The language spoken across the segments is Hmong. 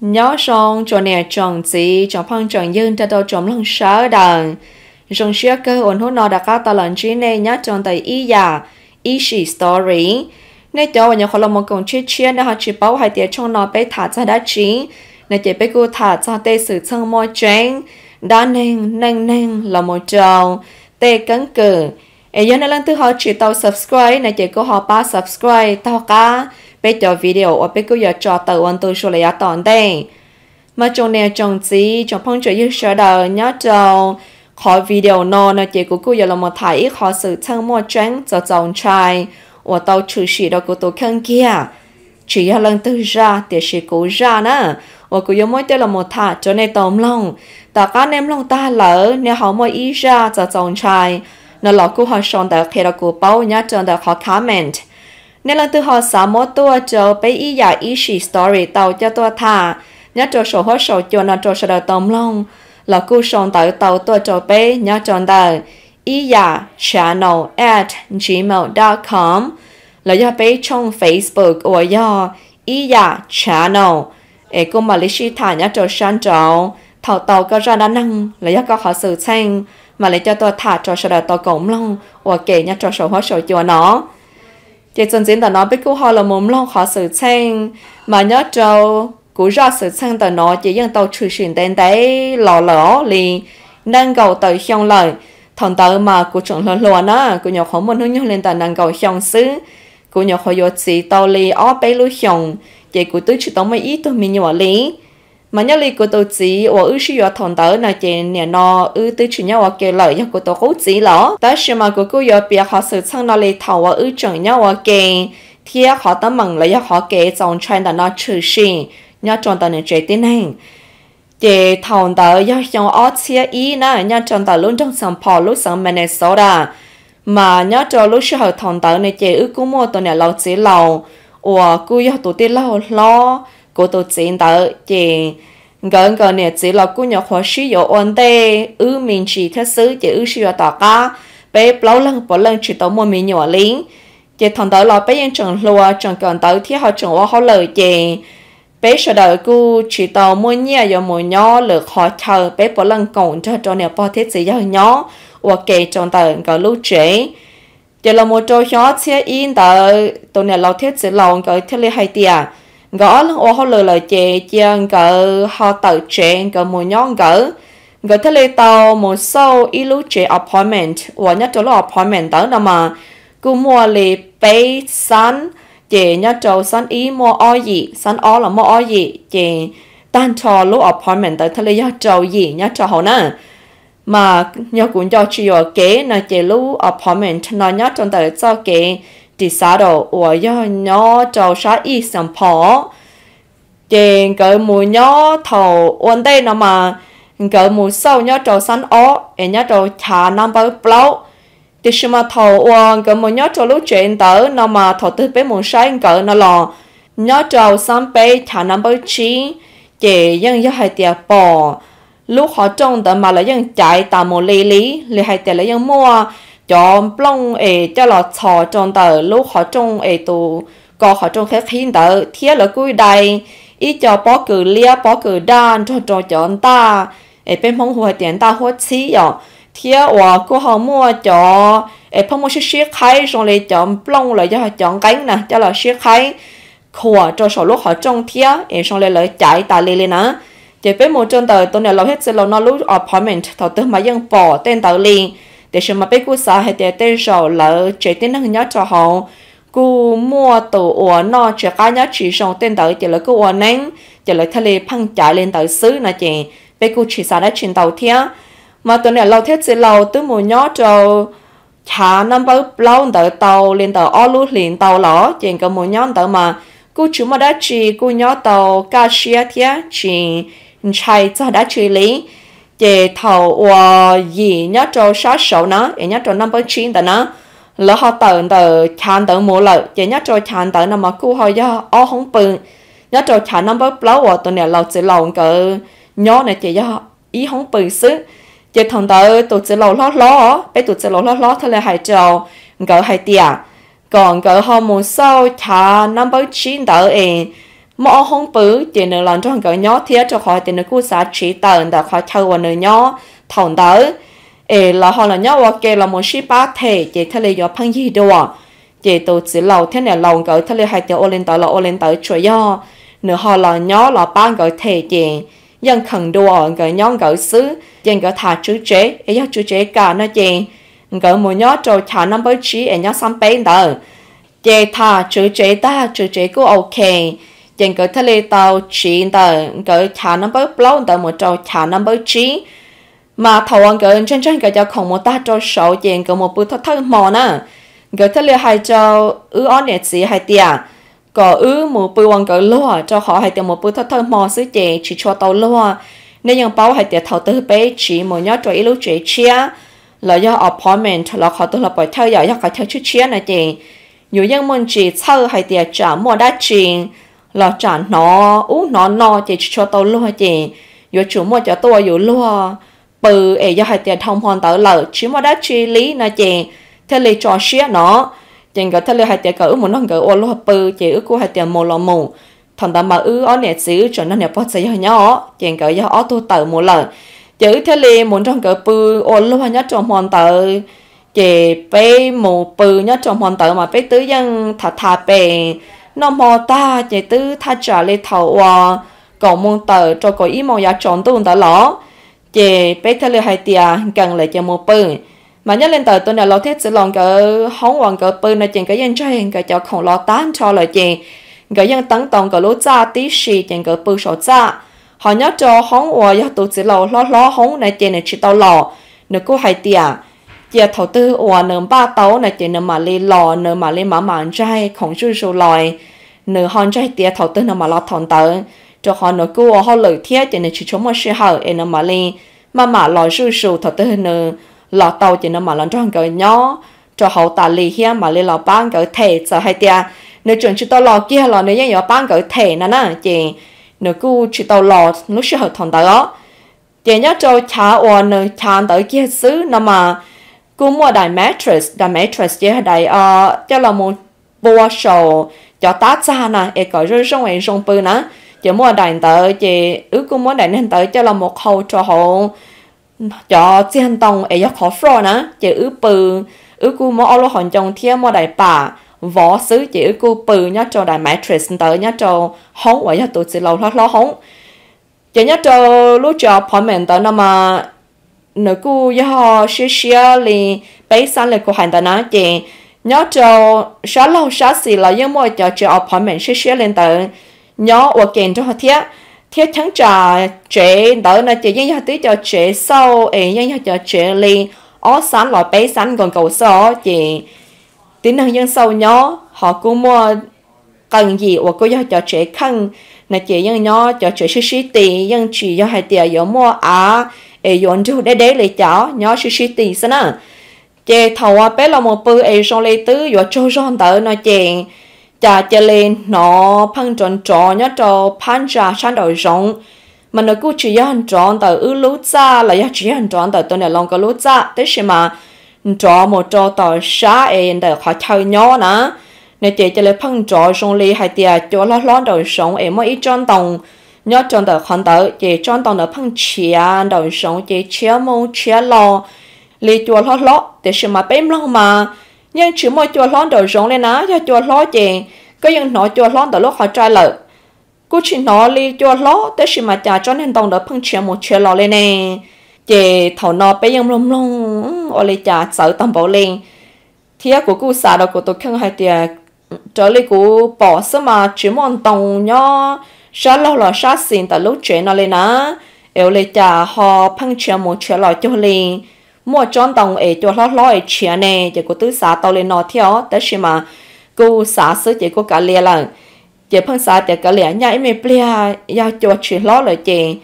Nyob zoo tsoom niam tsoom txiv tsoom phooj tsoom ywg nrog rau tsoom mloog sawv daws. Zoo siab kawg uas hnub no rov qab tau los ntsib nej nyob rau ntawm ib yam ib sim story. Nej cov uas nyuam qhuav los mus koom tshiab tshiab nej ho tsis paub hais tias tshooj no peb tham txog dab tsi no ces peb kuj tham txog tej xwm txheej muaj tseeb, dab neeg neej neeg los mus rau tej keeb kwm. Es yog nej leej twg ho tsis tau subscribe no ces kuj ho pab subscribe taug qab peb cov video uas peb kuj yuav tso tawm ua ntu zus los yav tom ntej. Mas tsoom niam tsoom txiv tsoom phooj tsoom ywg sawv daws nyob rau qhov video no no ces kuv kuj yuav los mus tham ib qho xwm txheej muaj tseeb txaus txaus ntshai uas tau tshwm sim rau kuv tus kheej kiag. Tsis yog leej twg zaj tiam sis kuv zaj na, uas kuv yuav muab coj los mus tham rau nej tau mloog. Tom qab nej mloog tag lawm nej ho muaj ib zaj txaus txaus ntshai no los kuj ho sau ntawv qhia rau kuv paub nyob rau ntawm qhov comment. Nej leej twg ho xav muab tuaj rau peb ib yam ib sim story tau coj tuaj tham nyob rau saum huab saum cua no rau sawv daws tau mloog los kuj sau ntawv tau tuaj rau peb nyob rau ntawm ib yam channel at gmail dot com los yog peb tshooj Facebook uas yog ib yam channel. Es kuj mam li sib tham nyob rau sab nraud, thaum tau koj zaj dab neeg los yog koj qhov xwm txheej mam li coj tuaj tham rau sawv daws tau koom mloog ua ke nyob rau saum huab saum cua no. Ces txuas ntxiv ntawm no peb kuj ho los mus mloog qhov xwm txheej, mas nyob rau kuv zaj xwm txheej ntawm no ces yeej tau tshwm sim ntev ntev los lawm os, li nees nkaum tawm xyoo lawm. Thaum ntawd mas kuv tseem hluas hluas na, kuv nyuam qhuav muaj hnub nyoog li ntawm nees nkaum xyoo xwb. Kuv nyuam qhuav yuav txiv tau li ob peb lub xyoos, ces kuv twb tsis tau muaj ib tug me nyuam li. Mas nyob li kuv tus txiv uas wb sib yuav thaum ntawd no ces nim no wb twb tsis nyob ua ke lawm, yog kuv tus qub txiv lawm. Tab sis mas kuv kuj yuav piav qhov xwm txheej no li thaum uas wb tseem nyob ua ke, thiab qhov teeb meem los yog qhov kev txaus ntshai ntawm no tshwm sim nyob rau ntawm nws tsev tib neeg. Ces thaum ntawd yog xyoo ob txhiab ib na, nyob rau ntawm lub nroog Saint Paul lub xeev Minnesota. Mas nyob rau lub sij hawm thaum ntawd ne ces wb kuj muaj tus niam laus txiv laus uas kuj yog tus tij laug hlob kuv tus txiv ntawd, ces nkawd nkawd niam txiv los kuj nyuam qhuav sib yuav ua ntej wb me ntsis thiab xwb, ces wb sib yuav tom qab peb plaub leeg puav leej tsis tau muaj me nyuam li. Ces thaum ntawd los peb yeej tseem hluas, tseem kawm ntawv thiab ho tseem ua hauj lwm, ces peb sawv daws kuj tsis tau muaj nyiaj yuav mus nyob lwm qhov chaw, peb puav leej koom nrog rau niam pog thiab txiv yawg nyob ua ke rau ntawm nkawd lub tsev. Ces los mus rau xyoo ob txhiab ib ntawd tus niam laus thiab txiv laus nkawd thiaj li hais tias nkawd ob leeg ua hauj lwm lawm ces cia nkawd ho tawm tsev nkawd mus nyob nkawd. Nkawd thiaj li tau mus xauj ib lub tsev apartment uas nyob rau lub apartment ntawd no mas kuj muaj li peb xab, ces nyob rau xab ib muaj ob yim, xab ob los muaj ob yim, ces tag nrho lub apartment ntawd thiaj li yog rau yim nyob rau hauv na. Mas yog kuv nco tsis yuam kev no ces lub apartment no nyob rau ntawm txoj kev Disado uas yog nyob rau sab East Saint Paul. Ces nkawd mus nyob thaum ua ntej no mas nkawd mus xauj nyob rau xab ob es nyob rau chav nab npawb plaub. Tiam sis mas thaum uas nkawd mus nyob rau lub tsev ntawd no mas thaum twg peb mus saib nkawd no los nyob rau xab peb chav nab npawb tsib, ces yeej yog hais tias pom lub qhov rooj ntawd mas lawv yeej caiv tas mus li li, li hais tias lawv yeej muaj cov nplooj es coj los txhos rau ntawm lub qhov rooj es tus ko qhov rooj qhib qhib ntawd, thiab lawv kuj dai ib co pob kws liab pob kws daj nrog rau cov ntaj es peb Hmoob hu hais tias ntaj huab txhib yom, thiab uas kuj ho muaj cov es pheej muaj sib sib qhaib zoo li cov nplooj los yog cov nqeeb na coj los sib qhaib khuam rau saum lub qhov rooj thiab es zoo li lawv caiv tas li li na. Ces peb mus rau ntawm tus niam laus thiab txiv laus no lub apartment thaum twg mas yeej pom tej ntawd li, tiam sis mas peb kuj xav hais tias tej zaum lawv tsev tib neeg nyob rau hauv kuj muaj tus uas noj tsis qab nyob tsis zoo tej ntawd ces lawv kuj ua neeb ces lawv thiaj li pheej caiv li ntawd xwb no ces peb kuj tsis xav dab tsi ntau thiab. Mas tus niam laus thiab txiv laus twb mus nyob rau chav nab npawb plaub ntawd tau li ntawm ob lub hlis ntau los ces nkawd mus nyob ntawd mas kuj tsis muaj dab tsi, kuj nyob tau kaj siab thiab tsis ntshai txog dab tsi li. Ces thaum uas yim nyob rau sab saud na es nyob rau nab npawb tsib ntawd na, lawv ho tawm ntawm chav ntawd mus lawm ces nyob rau chav ntawd no mas kuj ho yog ob hoob pw. Nyob rau chav nab npawb plaub uas tus niam laus txiv laus nkawd nyob no ces yog ib hoob pw xwb. Ces thaum ntawd tus txiv laus hlob hlob, peb tus txiv laus hlob hlob thiaj li hais rau nkawd hais tias kom nkawd ho mus xauj chav nab npawb tsib ntawd es muaj ob hoob pw, ces nws los nrog nkawd nyob thiab, rau qhov hais tias nws kuj xav tsiv tawm ntawm qhov chaw uas nws nyob thaum ntawd, es los ho los nyob ua ke los mus sib pab them ces thiaj li yuav pheej yig dua. Ces tus txiv laus thiab niam laus nkawd thiaj li hais tias ua li ntawd los ua li ntawd, tsuas yog nws ho los nyob los pab nkawd them ces yeej kheev dua nkawd nyob nkawd xwb. Ces nkawd tham tswv tsev es yog tswv tsev kam no ces nkawd mus nyob rau chav nab npawb tsib es nyob xab peb ntawd. Ces tham tswv tsev tag, tswv tsev kuj ok, ces nkawd thiaj li tau tsiv ntawm nkawd chav nab npawb plaub ntawd mus rau chav nab npawb tsib. Mas thaum uas nkawd ntseeg ntseeg nkawd cov khoom mus tag rau saud ces nkawd mus pw thawj thawj hmo na. Nkawd thiaj li hais rau wb ob niam txiv hais tias kom wb mus pw ua nkawd luag, rau qhov hais tias mus pw thawj thawj hmo xwb ces tsis tshua tau luag. Nej yeej paub hais tias thaum twg peb tsiv mus nyob rau ib lub tsev tshiab los yog apartment los qhov twg los pom chaw yom, yog qhov chaw tshiab tshiab no ces yus yeej muaj ntsis txhawj hais tias tsam muaj dab tsi los tsam hnov ub hnov no ces tsis tshua tau luag ces yuav tsum muaj cov tuaj ua yus luag pw, es yog hais tias dhau hmo ntawd lawm tsis muaj dab tsi li no ces thiaj li tso siab no. Ces nkawd thiaj li hais tias kom wb mus nrog nkawd ua luag pw, ces wb kuj hais tias mus los mus. Thaum ntawd mas wb ob niam txiv wb tseem nrog niam pog txiv yawg nyob os, ces nkawd yog ob tug tawm mus lawm. Ces wb thiaj li mus nrog nkawd pw ua luag nyob rau hmo ntawd. Ces peb mus pw nyob rau hmo ntawd mas peb twb yeej tham tham pem noj hmo tag ces twb thaj tsam li thaum uas kaum moo tawm rau kaum ib moo yav tsaus ntuj ntawd los, ces peb thiaj li hais tias nkees lawm ces mus pw. Mas nyob li ntawm tus niam laus thiab txiv laus nkawd hoob uas nkawd pw no ces nkawd yeej ntsaig nkawd cov khoom los tag nrho lawm ces nkawd yeej teeb tau nkawd lub txaj tib si ces nkawd pw saum txaj. Ho nyob rau hoob uas yog tus txiv laus hlob hlob hoob no ces nws tsis tau los, nws kuj hais tias cia thaum twg uas nws npaj tau no ces nws mam li los, nws mam li mam mam ntsaig khoom zuj zus los, nws ho ntsaig tias thaum twg nws mam los thaum ntawd, rau qhov nws kuj ua hauj lwm thiab ces nws tsis tshua muaj sij hawm es nws mam li maj mam los zuj zus, thaum twg nws los tau ces nws mam los nrog nkawd nyob rau hauv tas li thiab mam li los pab nkawd them. Txawm hais tias nws tseem tsis tau los kiag los nws yeej yuav pab nkawd them no na, ces nws kuj tsis tau los lub sij hawm thaum ntawd os. Ces nyob rau chav uas nws chav ntawd kiag xwb no mas kuj muaj daim mattress, daim mattress ces yog daim coj los mus pua saum cov tab txag na es kom zoo zoo es zoo pw na. Ces muaj daim ntawd ces wb kuj muab daim niag ntawd coj los mus qhau rau hauv cov txiag ntoo es yog qhov floor na, ces wb pw, wb kuj muab ob lub hauv ncoo thiab muaj daim pam vov xwb ces wb kuj pw nyob rau daim mattress ntawd nyob rau hoob uas yog tus txiv laus hlob hlob hoob. Ces nyob rau lub tsev apartment ntawd no mas nws kuj yog siab siab li peb xab li kuv hais ntawd na, ces nyob rau sab laug sab xis los yeej muaj cov tsev apartment siab siab li ntawd nyob ua ke nrog thiab. Thiab cheeb tsam tsev ntawd no ces yeej yog tib cov tsev xauj es yeej yog cov tsev li ob xab los peb xab nkaus nkaus xwb os, ces tib neeg yeej xauj nyob. Ho kuj muaj qee yim uas kuj yog cov tsev kheej no ces yeej nyob cov tsev sib sib ti, yeej tsis yog hais tias yuav muaj av es yuav nrug deb deb li cas, nyob sib sib ti xwb na. Ces thaum uas peb los mus pw es zoo li twb yuav tsaug zog ntawd no ces cas cia li hnov pheej nrov nrov nyob rau phab ntsa sab nraum zoov. Mas nws kuj tsis yog nrov ntawm wb lub txaj los yog tsis yog nrov ntawm tus niam laus nkawd lub txaj, tab sis mas nrov mus rau tom sab es ntawm qhov chaw nyob na. No ces cia li pheej nrov zoo li hais tias cua hlob hlob nraum zoov es muaj ib tsob ntoo nyob rau ntawm qhov ntawd, ces tsob ntoo ntawd pheej tshiav nraum zoov ces tshiab mus tshiab los li cua hlob hlob. Tiam sis mas peb mloog mas yeej tsis muaj cua hlob nraum zoov li na, yog cua hlob ces koj yeej hnov cua hlob ntawm lub qhov rai lawm. Kuj tsis hnov li cua hlob, tab sis mas cas tsob niag ntoo ntawd pheej tshiav mus tshiav los li ne. Ces thaum no peb yeej mloog mloog ua li cas txawv tag npaum li, thiab kuv kuj xav rau kuv tus kheej hais tias raws li kuv pom xwb mas tsis muaj ntoo nyob sab laug los sab xis ntawm lub tsev no li na, es ua li cas ho pheej tshiav mus tshiav los cuag li muaj tsob ntoo es cua hlob hlob es tshiav ne. Ces kuv twb xav tau li no thiab os, tab sis mas kuj xav xwb ces kuj kav liam lawm. Ces pheej xav tias kav liam, nyob ib me pliag yog cua tsis hlob lawm ces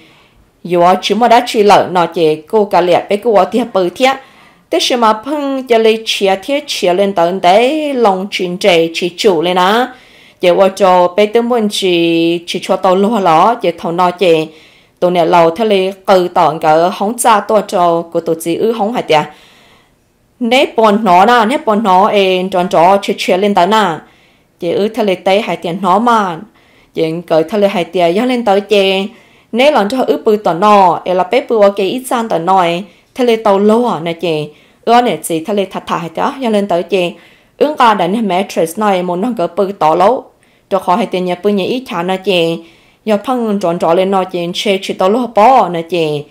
yuav tsis muaj dab tsi lawm no ces kuj kav liam, peb kuj ua tiag pw thiab. Tab sis mas pheej cia li tshiav thiab tshiav li ntawd ntev loo tsis nres tsis tsum li na. Ces ua rau peb twb muaj ntsis tsis tshua tau luag los, ces thaum no ces tus niam laus thiaj li qw tom nkawd hoob txaj tuaj rau kuv tus txiv wb hoob hais tias, neb puas hnov na, neb puas hnov es nrov nrov tshiav tshiav li ntawd na? Ces wb thiaj li teb hais tias, hnov mas. Ces nkawd thiaj li hais tias, Yog li ntawd ces neb los nrog wb pw tom no es los peb pw ua ke ib txaj ntawm no thiaj li tau luag no. Ces wb ob niam txiv thiaj li tham tham hais tias, Yog li ntawd ces wb nqa daim niag mattress no mus nrog nkawd pw tod lauj, rau qhov hais tias nyias pw nyias ib chav no ces yog pheej nrov nrov li no ces ntshe tsis tau luag pob no. Ces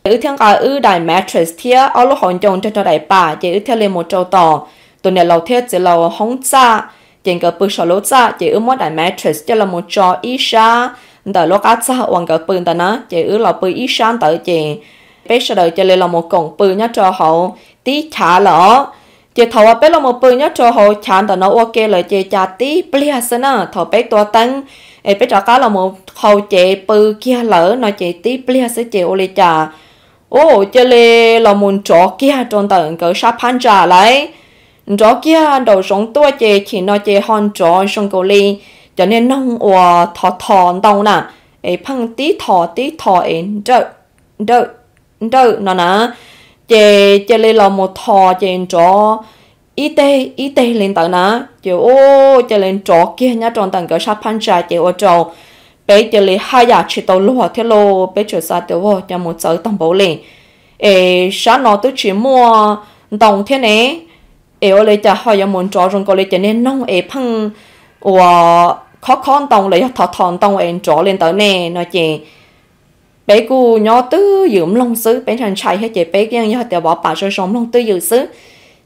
wb thiaj nqa wb daim mattress thiab ob lub hauv ncoo nrog rau daim pam, ces wb thiaj li mus rau tom tus niam laus thiab txiv laus hoob txaj. Ces nkawd pw saum lub txaj, ces wb muab daim mattress coj los mus tso ib sab ntawm lub qab txag uas nkawd pw ntawd na, ces wb los pw ib sab ntawd, ces peb sawv daws cia li los mus koom pw nyob rau hauv tib chav lawm os. Ces thaum uas peb los mus pw nyob rau hauv chav ntawm no ua ke lawm ces cas tib pliag xwb na, thaum peb tua teeb es peb rov qab los mus qhau cev pw kiag lawm no ces tib pliag xwb ces ua li cas, u, cia li los mus nrov kiag rau ntawm nkawd sab phab ntsa lawm. Nrov kiag nraum zoov tuaj ces chim no ces ho nrov zoo nkaus li cov niag noog uas thov thov ntoo na, es pheej tib thov tib thov es nrawj nrawj no na, ces cia li los mus thov ces nrov ib teg ib teg li ntawd na, ces u, cia li nrov kiag nyob rau ntawm nkawd sab phab ntsa ces ua rau peb cia li haj yam tsis tau luag thiab lauj. Peb tsuas xav tias, Ua cas mus txawv tag npaum li, es sab no twb tsis muaj ntoo thiab ne, es ua li cas ho yuav mus nrov zoo nkaus li cov niag noog es pheej uas khob khob ntoo los yog thov thov ntoo es nrov li ntawd ne no ces peb kuj nyob twj ywm mloog xwb, peb ntshai ntshai thiab ces peb yeej yog tias vov pam zoo zoo mloog twj ywm xwb.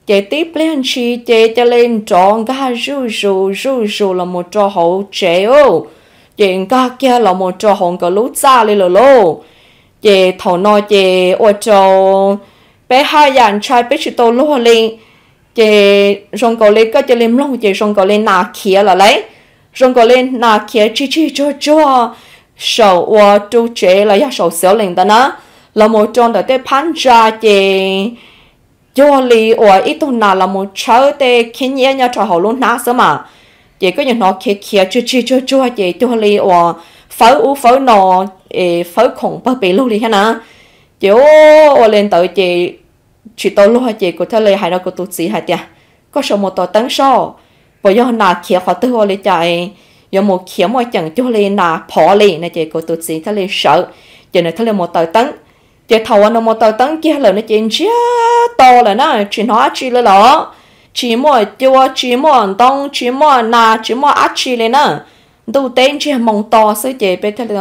Ces tib pliag ntshis ces cia li nrov nkag zuj zus zuj zus los mus rau hauv tsev, ces nkag kiag los mus rau hauv nkawd lub txaj li lawm lauj. Ces thaum no ces ua rau peb haj yam ntshai peb tsis tau luag li. Ces zoo nkaus li koj cia li mloog ces zoo nkaus li nas khiav lawm lauj, zoo nkaus li nas khiav tsig tsig tsuag tsuag saum uas ru tsev los yog saum xeev lees ntawd na, los mus rau ntawm tej phab ntsa ces cuag li uas ib tug nas los mus tshawb tej khib nyiab nyob rau hauv lub hnab xwb mas. Ces koj yuav hnov khiav khiav tsig tsig tsuag tsuag ces cuag li uas fawb ub fawb no, es fawb khoom pawg pes lug li thiab na. Ces ua li ntawd ces tsis tau luag ces kuv thiaj li hais rau kuv tus txiv hais tias, Koj sau mus tua teeb soj, puas yog nas khiav qhov twg ua li cas yuav mus khiav muaj ceem cuag li nas phov li no. Ces kuv tus txiv thiaj li sawv, ces nws thiaj li mus taws teeb. Ces thaum uas nws mus taws teeb kiag lawm no ces ntsiag to lawm na, tsis hnov dab tsi li los, tsis muaj cua tsis muaj ntoo tsis muaj nas tsis muaj dab tsi li na. Ntuj teb ntsiag moo to xwb ces peb thiaj li,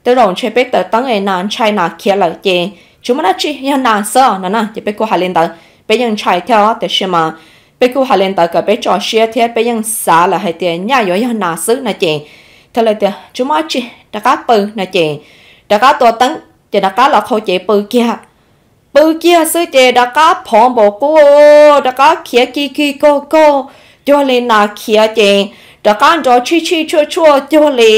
Tej zaum ntshe peb taws teeb es nas ntshai nas khiav lawm ces tsis muaj dab tsi, yog nas xwb no na. Ces peb kuj hais li ntawd, peb yeej ntshai thiab tiam sis mas peb kuj hais li ntawd kom peb tso siab thiab peb yeej xav lawm hais tias nyaj yuav yog nas xwb no ces thiaj li tias, Tsis muaj dab tsi, rov qab pw no ces rov qab tua teeb ces rov qab los qhau cev pw kiag. Pw kiag xwb ces rov qab phov npaum qub, rov qab khiav kig kig kaug kaug cuag li nas khiav ces rov qab nrov tshij tshij tshuaj tshuaj cuag li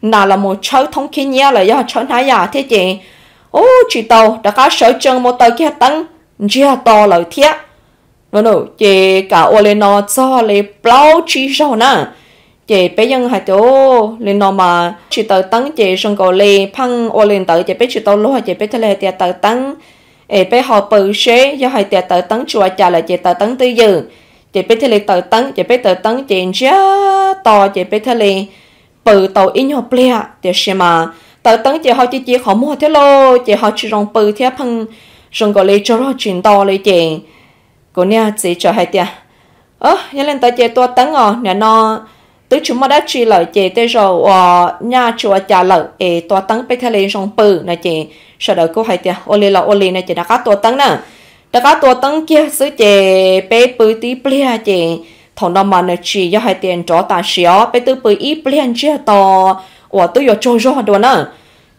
nas los mus tshawb thoob khib nyiab los yog tshawb hnab yam thiab ces, u, tsis tau, rov qab sawv tsees mus taws kiag teeb, ntsiag to lawm thiab. Ces kam ua li no txog li plaub tsib zaug na, ces peb yeej hais tias, Li no mas tsis taws teeb ces zoo nkaus li pheej ua li ntawd ces peb tsis tau luag ces peb thiaj li hais tias taws teeb es peb ho pw seb, yog hais tias taws teeb tsis ua cas lawm ces taws teeb twj ywm. Ces peb thiaj li taws teeb, ces peb taws teeb ces ntsiag to ces peb thiaj li pw tau ib nyuag pliag. Tiam sis mas taws teeb ces ho ci ci qhov muag thiab lauj, ces ho tsis zoo pw thiab, pheej zoo nkaus li tsaug zog tsis nto li ces kuv niag txiv txawm hais tias, Yog li ntawd ces tua teeb os, nim no twb tsis muaj dab tsi lawm ces tej zaum uas nyaj tsis ua cas lawm es tua teeb peb thiaj li zoo pw no ces sawv daws kuj hais tias ua li los ua li no ces rov qab tua teeb na. Rov qab tua teeb kiag xwb ces peb pw tib pliag ces thaum no mas nws tsis yog hais tias nrov tam sim os, peb twb pw ib pliag ntsiag to uas twb yuav tsaug zog dua na.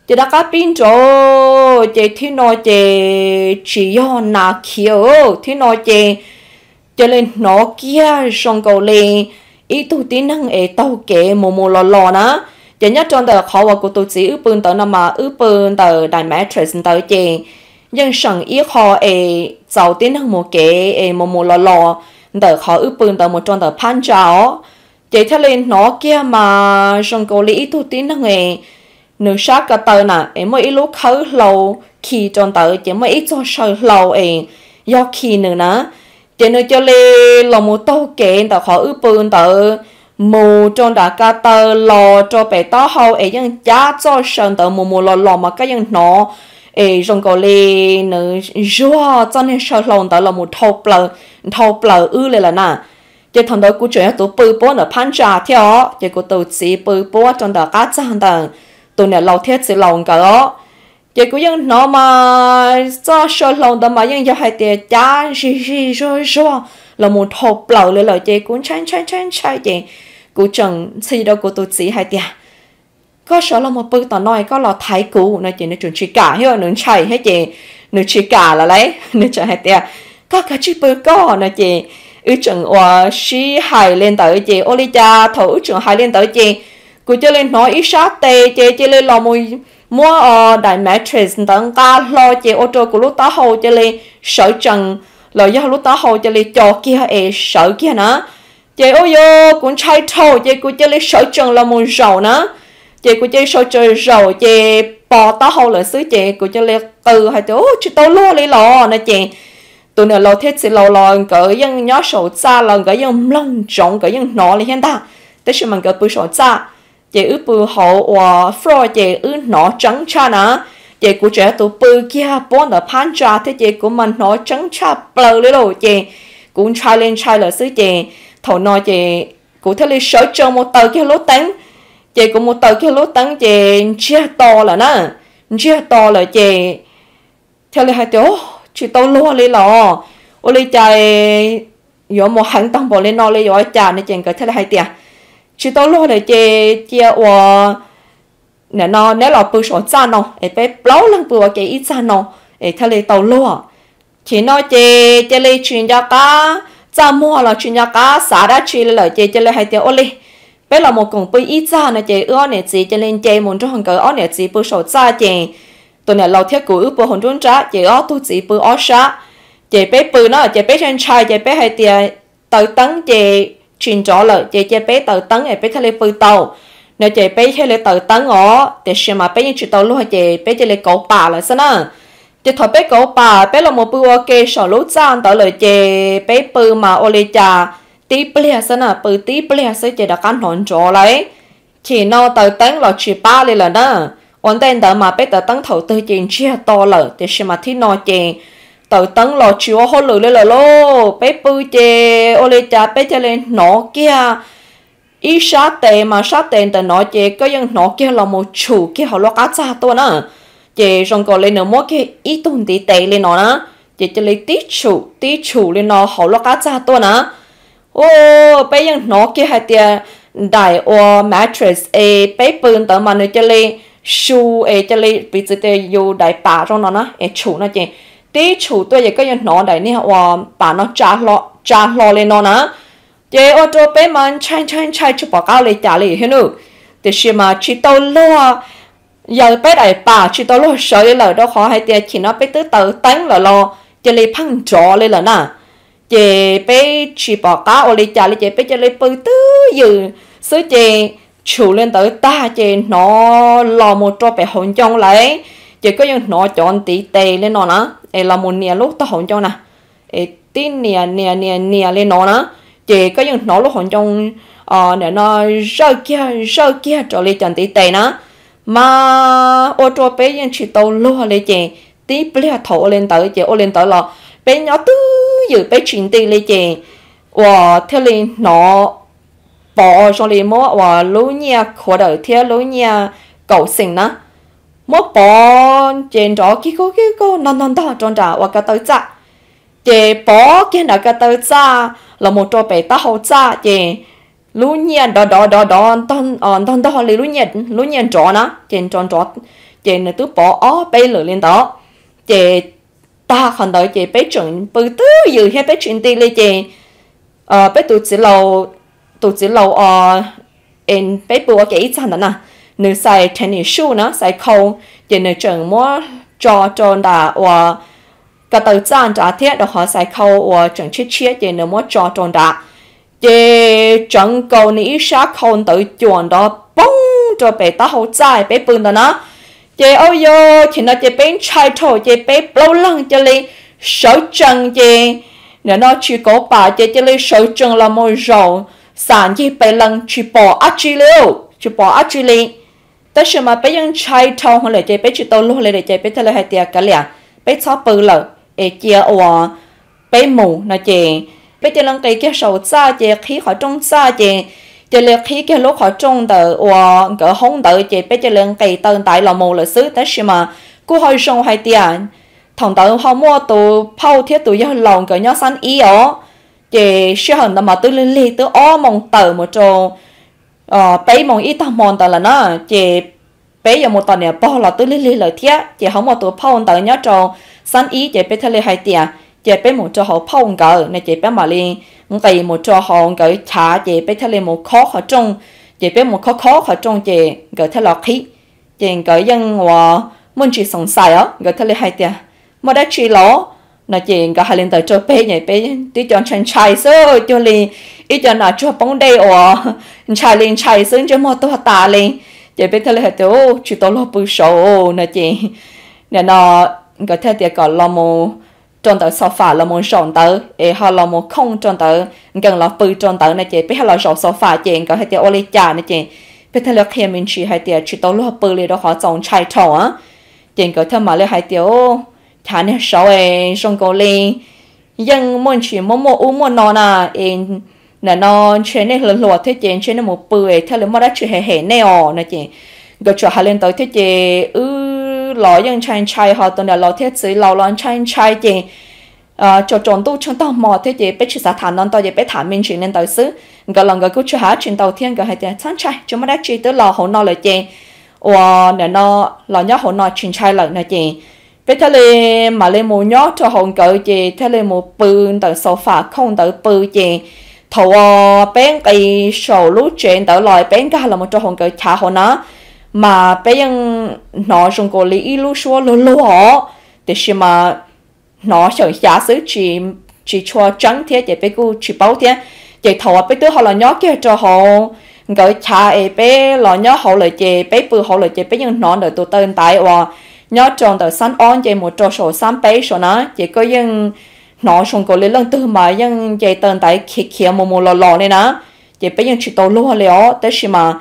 Ces rov qab pib nrov, ces thib no ces tsis yog nas khiav, thib no ces cia li hnov kiag zoo nkaus li ib tug tib neeg es taug kev mus mus los los na. Ces nyob rau ntawm qhov uas kuv tus txiv wb pw ntawd no mas wb pw ntawm daim mattress ntawd ces yeej seem ib qho es txaus tib neeg mus kev es mus mus los los ntawm qhov wb pw ntawd mus rau ntawm phab ntsa os. Ces thiaj li hnov kiag mas zoo nkaus li ib tug tib neeg es nws sab ko taw na es muaj ib lub khawb hlau khi rau ntawd ces muaj ib txog saw hlau es yog khi nws na. Ces nws cia li los mus taug kev ntawm qhov wb pw ntawd mus rau nram ko taw los rau pem taub hau es yeej cab txoj saw ntawd mus mus los los mas koj yeej hnov es zoo nkaus li nws zuag txoj niag saw hlau ntawd los mus dhau plaws wb li lawm na. Ces thaum ntawd kuv tseem yog tus pw puab ntawm phab ntsa thiab os, ces kuv tus txiv pw puab rau ntawm qab txag ntawm tus niam laus thiab txiv laus nkawd os. Ces kuv yeej hnov mas txoj saw hlau ntawd mas yeej yog hais tias cab zig zig zuag zuag los mus dhau plaws li lawm, ces kuv ntshai ntshai ntshai ntshai ces kuv tseem ntxhi rau kuv tus txiv hais tias, koj sawv los mus pw tom no koj los thaiv kuv no ces nws tseem tsis kam thiab, nws ntshai thiab ces nws tsis kam lawm lauj. Nws tseem hais tias, koj kav tsij pw koj no ces wb tseem ua sib hais li ntawd ces ua li cas thaum wb tseem hais li ntawd ces kuv cia li hnov ib sab tes ces cia li los mus muab daim mattress ntawd nqa hlo ces ua rau kuv lub taub hau cia li sawv tsees, los yog lub taub hau cia li co kiag es sawv kiag na. Ces ua yog kuv ntshai dhau ces kuv cia li sawv tsees los mus zaum na. Ces kuv cia li sawv tsees zaum ces pos taub hau lawm xwb ces kuv cia li qw hais tias, tsis tau luag li los no ces tus niam laus thiab txiv laus los nkawd yeej nyob saum txaj los nkawd yeej mloog ntsoov, nkawd yeej hnov li thiab ntag, tab sis mas nkawd pw saum txaj. Ces wb pw hauv uas floor ces wb hnov tseeb tshaj na. Ces kuv tseem yog tus pw kiag puab ntawm phab ntsa thiab ces kuv mas hnov tseeb tshaj plaws li lauj, ces kuv ntshai li ntshai lawm xwb ces thaum no ces kuv thiaj li sawv tsees mus taws kiag lub teeb. Ces kuv mus taws kiag lub teeb ces ntsiag to lawm na, ntsiag to lawm ces thiaj li hais tias, tsis tau luag li los, ua li cas yuav mus heev tag npaum li no li yuav ua cas no ces nkawd thiaj li hais tias, tsis tau luag lawm ces cia uas nim no neb los pw saum txaj no es peb plaub leeg pw ua ke ib txaj no es thiaj li tau luag. Chim no ces cia li tsis nco qab txaj muag los tsis nco qab xav dab tsi li lawm ces cia li hais tias ua li, peb los mus koom pw ib txaj no ces wb ob niam txiv cia li nce mus nrog nkawd ob niam txiv pw saum txaj ces tus niam laus thiab kuv wb pw hauv nruab nrab ces ob tug txiv pw ob sab. Ces peb pw na ces peb ntshai ntshai ces peb hais tias taws teeb ces tsis nrov lawm ces cia peb taws teeb es peb thiaj li pw tau no ces peb thiaj li taws teeb os, tiam sis mas peb yeej tsis tau luag ces peb cia li kauv pam lawm xwb na. Ces thaum peb kauv pam peb los mus pw ua ke saum lub txaj ntawd lawm ces peb pw mas ua li cas tib pliag xwb na, pw tib pliag xwb ces rov qab hnov nrov lauj. Chim no taws teeb los tsis pab li lawm na. Ua ntej ntawd mas peb taws teeb thaum twg ces ntsiag to lawm, tiam sis mas thib no ces taws teeb los tsis ua hauj lwm li lawm lauj. Peb pw ces ua li cas peb thiaj li hnov kiag ib sab tes mas sab tes ntawm no ces koj yeej hnov kiag los mus tshum kiag hauv lub qab txag tuaj na. Ces zoo nkaus li nws muab kiag ib tug ntiv tes li no na, ces cia li tib tshum tib tshum li no hauv lub qab txag tuaj na. Ua, peb yeej hnov kiag hais tias daim uas mattress es peb pw ntawd mas nws cia li su es cia li piv txwv tias yus daim pam zoo no na es tshum no ces tib tshum tuaj ces koj yeej hnov daim niag uas pam no tsa hlo li no na. Ces ua rau peb mas ntshai ntshai ntshai tsis pom qab ua li cas li thiab nawb. Tiam sis mas tsis tau luag, yog peb daim pam tsis tau luag sawv li lawm rau qhov hais tias chim no peb twb taws teeb lawm los cia li pheej nrov li lawm na. Ces peb tsis pom qab ua li cas li ces peb cia li pw twj ywm xwb ces tshum li ntawd tag ces hnov los mus rau pem hauv ncoo lawm. Ces koj yeej hnov cov ntiv tes li no na, es los mus nias lub tog hauv ncoo na, es tib nias nias nias nias li no na, ces koj yeej hnov lub hauv ncoo nim no zawj kiag zawj kiag raws li cov ntiv tes na. Mas ua rau peb yeej tsis tau luag li ces tib pliag thaum ua li ntawd ces ua li ntawd los peb nyob twj ywm peb tsis nti li ces uas thiaj li hnov Pov zoo li muab uas lub nyiaj khuav dawm thiab lub nyiaj kaum xees na, muab Pov ces nrov kig kug kig kug ntog ntog ntog rau nram uas ko taw txaj. Ces Pov kiag nram ko taw txaj los mus rau pem taub hau txaj ces lub nyiaj dov dov dov dov ntog ntog li lub nyiaj nrov na ces nrov nrov ces nws twb pov ob peb lwm li ntawd. Ces tag qhov ntawd ces peb tseem pw twj ywm thiab peb tsis nti li ces peb tus txiv laus, tus txiv laus es peb pw ua ke ib txaj ntawd na, nws xais tennis shoe na, xais khau, ces nws tseem muab tso rau nram uas ko taw txaj nrad thiab rau qhov xais khau uas tseem tshiab tshiab ces nws muab tso rau nrad. Ces tsawv nkaus nws ib sab khau ntawd cuam nrov poob rau pem taub hau txaj peb pw ntawd na. Ces auj yog chim no ces peb ntshai dhau ces peb plaub leeg cia li sawv tsees ces nim no tsis kauv pam ces cia li sawv tsees los mus zaum xam ncig pes lees tsis pom dab tsi li, tsis pom dab tsi li. Tab sis mas peb yeej ntshai dhau heev lawm ces peb tsis tau luag li lawm ces peb thiaj li hais tias kav liam, peb txhob pw lawm es cia uas peb mus no ces peb cia li nqis kiag saum txaj ces qhib qhov rooj txaj ces cia li qhib kiag lub qhov rooj ntawm uas nkawd hoob ntawd ces peb cia li nqis taw ntaiv los mus lawm xwb. Tab sis mas kuj ho zoo hais tias thaum ntawd ho muaj tus phauj thiab tus yawg laus nkawd nyob xab ib os, ces sij hawm ntawd mas twb lig lig twb ob moos tawm mus rau peb moos ib tag hmo ntawd lawm na, ces peb yuav mus tom niam pog los twb lig lig lawm thiab ces ho muaj tus phauj ntawd nyob rau xab ib ces peb thiaj li hais tias ces peb mus rau hauv phauj nkawd no ces peb mam li nqis mus rau hauv nkawd chav ces peb thiaj li mus khob qhov rooj, ces peb mus khob khob qhov rooj ces nkawd thiaj los qhib. Ces nkawd yeej uas muaj ntsis xoom xais os, nkawd thiaj li hais tias muaj dab tsi los no ces nkawd hais li ntawd rau peb es peb tib co ntshai ntshai xwb cuag li ib co nas tsuag poob dej uas ntshai li ntshai xwb ntsej muag tuag tas li. Ces peb thiaj li hais tias tsis tau luag pw saud no ces nim no nkawd thiaj tias kom los mus rau ntawm xo fam los mus zaum ntawd es ho los mus khooj rau ntawd nkees los pw rau ntawd no ces peb ho los zaum xo fam ces nkawd hais tias ua li cas no ces peb thiaj li qhia me ntsis hais tias tsis tau luag pw li rau qhov txaus ntshai dhau. Ces nkawd thiaj mam li hais tias chav niag saud es zoo nkaus li yeej muaj ntsis muaj muaj ub muaj no na, es nim no ntshe nej hluas hluas thiab ces ntshe nej mus pw es thiaj li muaj dab tsi hem hem nej os no ces nkawd tsuas hais li ntawd thiab ces wb los yeej ntshai ntshai ho tus niam laus thiab txiv laus los ntshai ntshai ces tsaus tsaus ntuj tsheej tag hmo thiab ces peb tsis xav tham ntau ntau ces peb tham me ntsis li ntawd xwb. Nkawd los nkawd kuj tsis hais dab tsi ntau thiab nkawd hais tias txhob ntshai tsis muaj dab tsi twb los hauv no lawm ces uas nim no los nyob hauv no tsis ntshai lawm no ces peb thiaj li mam li mus nyob rau hauv nkawd ces thiaj li mus pw ntawm xo fam khooj ntawd pw ces thaum uas peb nqis saum lub tsev ntawd los peb nkag los mus rau hauv nkawd chav hauv na mas peb yeej hnov zoo nkaus li ib lub suab luag luag os, tiam sis mas hnov xyawm xyav xwb tsis tshua tseeb thiab ces peb kuj tsis paub thiab. Ces thaum uas peb twb ho los nyob kiag rau hauv nkawd chav es peb los nyob hauv lawm ces peb pw hauv lawm ces peb yeej hnov ntawm tus taw ntaiv uas nyob rau ntawm xab ob nce mus rau saum xab peb saum na ces koj yeej hnov zoo nkaus li leej twg mas yeej nce taw ntaiv khiav khiav mus mus los los li na. Ces peb yeej tsis tau luag li os tab sis mas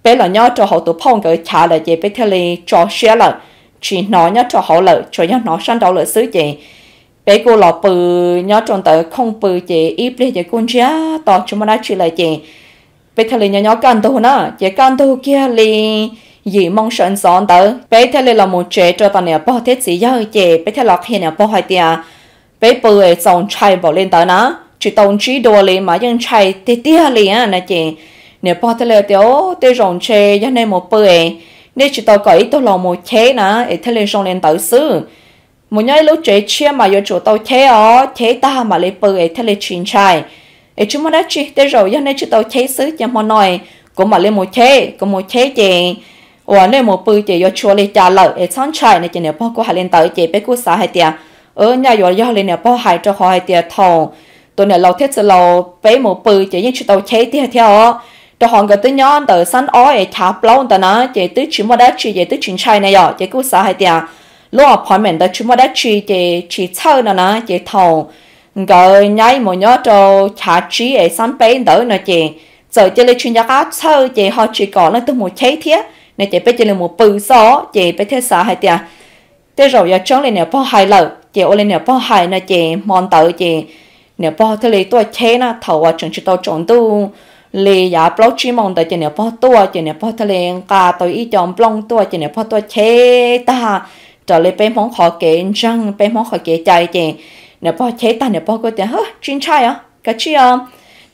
peb los nyob rau hauv tus phauj nkawd chav lawm ces peb thiaj li tso siab lawm, tsis hnov nyob rau hauv lawm tsuas yog hnov sab nraud lawm xwb ces peb kuj los pw nyob rau ntawd khooj pw ces ib pliag ces kuj ntsiag to tsis muaj dab tsi lawm ces peb thiaj li nyob nyob kaj ntug na ces kaj ntug kiag li yim moo sawv ntxov ntawd peb thiaj li los mus tsev rau tom niam pog thiab txiv yawg ces peb thiaj los qhia niam pog hais tias peb pw es txaus ntshai npaum li ntawd na, tsis tau ntsib dua li mas yeej ntshai tiag tiag li na ces niam pog thiaj li tias tej zaum ntshe yog nej mus pw es nej tsis tau kom ib tug laus mus cheb na es thiaj li zoo li ntawd xwb. Mus nyob ib lub tsev tshiab mas yuav tsum tau cheb os, cheb tag mam li pw es thiaj li tsis ntshai. Es tsis muaj dab tsi, tej zaum yog nej tsis tau cheb xwb ces hmo no kuv mam li mus cheb, kuv mus cheb ces uas nej mus pw ces yuav tsis ua li cas lawm es txhob ntshai no ces niam pog kuj hais li ntawd ces peb kuj xav hais tias nyaj yuav yog li niam pog hais rau qhov hais tias thaum tus niam laus thiab txiv laus peb mus pw ces yeej tsis tau cheb tiag thiab os. Rau qhov nkawd twb nyob ntawm xab ob es chav plaub ntawd na ces twb tsis muaj dab tsi ces twb tsis ntshai na yom ces kuj xav hais tias lub appointment ntawd tsis muaj dab tsi ces tsis txhawj no na ces thaum nkawd nyaib mus nyob rau chav tsib es xab peb ntawd no ces txawm cia li tsis nco qab txhawj ces ho tsis kom leej twg mus cheb thiab no ces peb cia li mus pw xwb ces peb thiaj xav hais tias tej zaum yog tseeb li niam pog hais lawm ces ua li niam pog hais no ces hmo ntawd ces niam pog thiaj li tuaj cheb na thaum uas tseem tsis tau tsaus ntuj li yav plaub tsib moos ntawd ces niam pog tuaj ces niam pog thiaj li nqa tau ib co nplooj tuaj ces niam pog tuaj cheb tag raws li peb Hmoob qhov kev ntseeg peb Hmoob qhov kev cai ces niam pog cheb tag niam pog kuj tias tsis ntshai os kav tsij os,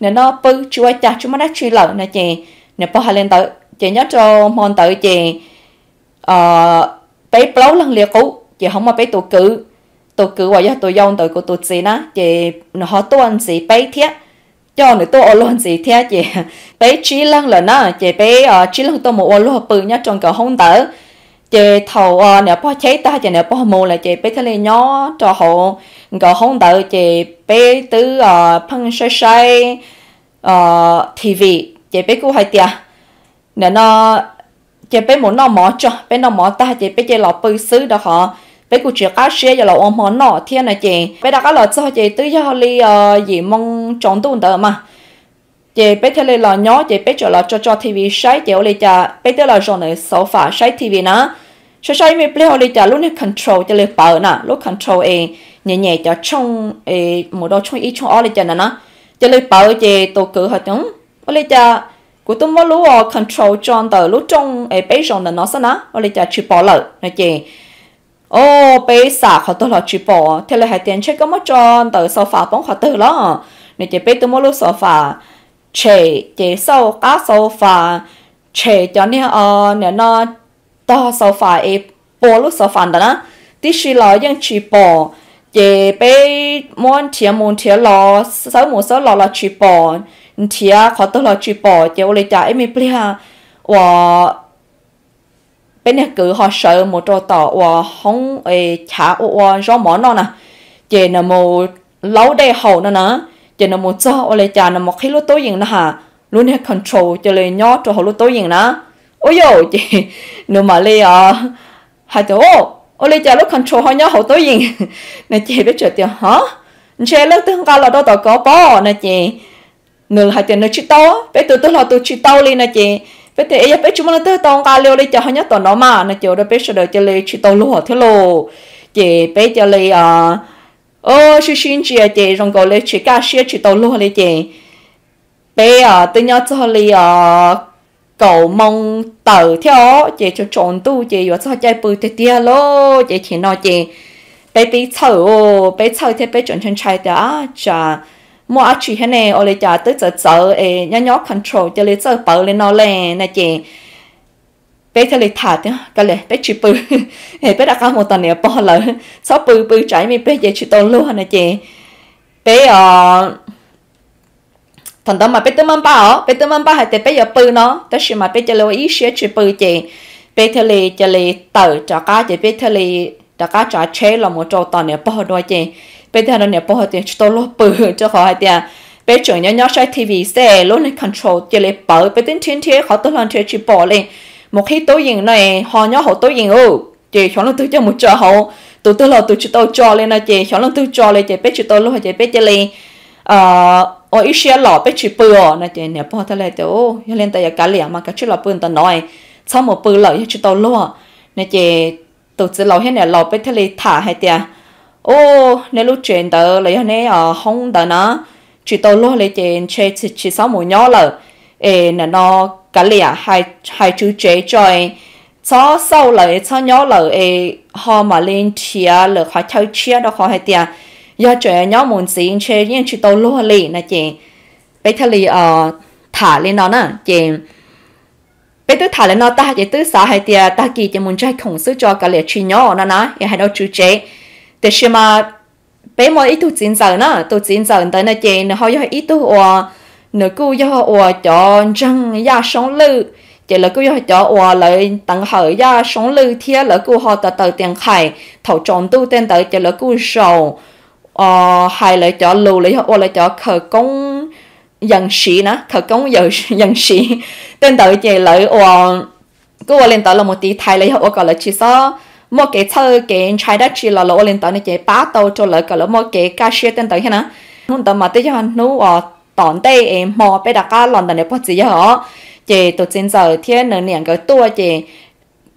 nim no pw tsis ua cas tsis muaj dab tsi lawm no ces niam pog hais li ntawd ces nyob rau hmo ntawd ces peb plaub leeg li qub ces ho muaj peb tus kwv, tus kwv uas yog tus yau ntawm kuv tus txiv na ces nws ho tuaj ntxiv peb thiab, coj nws tuaj ua luag ntxiv thiab ces peb tsib leeg lawm na ces peb tsib leeg tuaj mus ua luag pw nyob rau nkawd hoob ntawd. Ces thaum niam pog cheb tag ces niam pog mus lawm ces peb thiaj li nyob rau hauv nkawd hoob ntawd ces peb twb pheej saib saib T V ces peb kuj hais tias nim no ces peb mus noj mov tso, peb noj mov tag ces peb cia li los pw xwb rau qhov peb kuj tsis qab siab yuav los ua hmo noj thiab no ces peb rov qab los txog ces twb yog li yim moo tsaus ntuj ntawd mas Ces peb thiaj li los nyob ces peb txawm los tso tso T V saib ces ua li cas peb twb los zaum ntawm sofa saib T V na, saib saib ib me pliag ua li cas lub niag control cia li pawv na, lub control es nyem nyem cov tshooj es mus rau tshooj ib tshooj ob li cas ntawd na, cia li pawv ces tus kwv hais tias, ua li cas kuv twb muab lub control tso ntawm lub rooj es peb zaum ntawm no xwb na, ua li cas tsis pom lawm no ces o, peb xam qhov twg los tsis pom thiaj li hais tias ntshe koj muab tso ntawm sofa poob qhov twg los no ces peb twb muab lub sofa tshem ces xauj qab sofa, tshem cov niag o, nim no tog sofa es pua lub sofa ntawd na, tib si los yeej tsis pom. Ces peb muab nrhiav mus nrhiav los, xawb mus xawb los los tsis pom, nrhiav qhov twg los tsis pom ces ua li cas ib me pliag uas peb niag kwv ho sawv mus rau tom uas hoob chav ua ua zaub mov noj na, ces nws mus laub dej haus no na, ces nws mus txog ua li cas nws mus qhib lub tub yees na has, lub niag control cia li nyob rau hauv lub tub yees na. Ua yam ces nws mam li hais tias, ua li cas lub control ho nyob hauv tub yees no ces peb txawm tias, o, ntshe leej twg nqa los rau tom kov pob no ces nws hais tias nws tsis tau, peb tus twg los tus tsis tau li no ces peb tias es yog peb tsis muaj leej twg tau nqa li ua li cas ho nyob tom no mas no ces ua rau peb sawv daws cia li tsis tau luag thiab lauj. Ces peb cia li sib sib ntsia ces zoo nkaus li tsis kaj siab tsis tau luag li ces peb twb nyob txog li kaum moo tawm thiab os, ces tsaus ntuj ces yuav txog caij pw tiag tiag lauj. Ces chim no ces peb pib txhawj, peb txhawj thiab peb tseem ntshai ntshai tias, a, tsam muaj dab tsi thiab ne, ua li cas twb txawv txawv es nyob nyob control cia li txawj pawv li no li no ces peb thiaj li tham tias, kav liam peb tsis pw, peb rov qab mus tom niam pog lawm, txhob pw, pw tsam ib me pliag ces tsis tau luag no ces peb thaum ntawd mas peb twb maj npaj os, peb twb maj npaj hais tias peb yuav pw no, tab sis mas peb cia li ua ib siab tsis pw ces peb thiaj li cia li tawm rov qab ces peb thiaj li rov qab tsav tsheb los mus rau tom niam pog dua ces peb thiaj rau niam pog tias tsis tau luag pw, rau qhov hais tias peb tseem nyob nyob saib T V xwb lub niag control cia li pawv, peb twb nrhiav nrhiav qhov twg los nrhiav tsis pom li, mus qhib tub yees no ho nyob hauv tub yees ub, ces xyov leej twg coj mus tso hauv, tus twg los tus tsis tau tso li no ces xyov leej twg tso li ces peb tsis tau luag ces peb cia li ua ib siab los peb tsis pw os no ces niam pog thiaj li tias, yog li ntawd yuav kav liam mas kav tsij los pw ntawm no, txhob mus pw lawm yog tsis tau luag no ces tus txiv laus thiab niam laus peb thiaj li tham hais tias, u, nej lub tsev ntawd los yog neb hoob ntawd na tsis tau luag li ces ntshe tsis txhob mus nyob lawm, es nim no kav liam hais tswv tsev tso, txhob xauj lawm txhob nyob lawm es ho mam li nrhiav lwm qhov chaw tshiab rau qhov hais tias yog tseem nyob mus ntxiv ntshe yeej tsis tau luag li no ces peb thiaj li tham li no na ces peb twb tham li no tag ces twb xav hais tias tag kis ces mus ntsaig khoom xwb tso kav liam tsis nyob no na es hais rau tswv tsev. Tiam sis mas peb muaj ib tug txiv ntxawm na, tus txiv ntxawm ntawd no ces nws ho yog ib tug uas nws kuj yog uas cov ntseeg Yaj Soob Lwj, ces lawv kuj yog cov uas lawv teev hawm Yaj Soob Lwj thiab lawv kuj ho taws taws tis nqhais thaum tsaus ntuj tej ntawd ces lawv kuj zaum hais lawv cov lus los yog ua lawv cov khawv koob yees siv na, khawv koob yees siv tej ntawd ces lawv ua kuj ua li ntawd los mus tiv thaiv los yog ua kom lawv tsis txhob muaj kev txhawj kev ntshai dab tsi los lawv ua li ntawd no ces pab tau rau lawv kom lawv muaj kev kaj siab tej ntawd thiab na. Hnub ntawd mas twb yog hnub uas tom ntej es hmo peb rov qab los ntawm niam pog txiv yawg os, ces tus txiv ntxawm thiab nws niam nkawd tuaj ces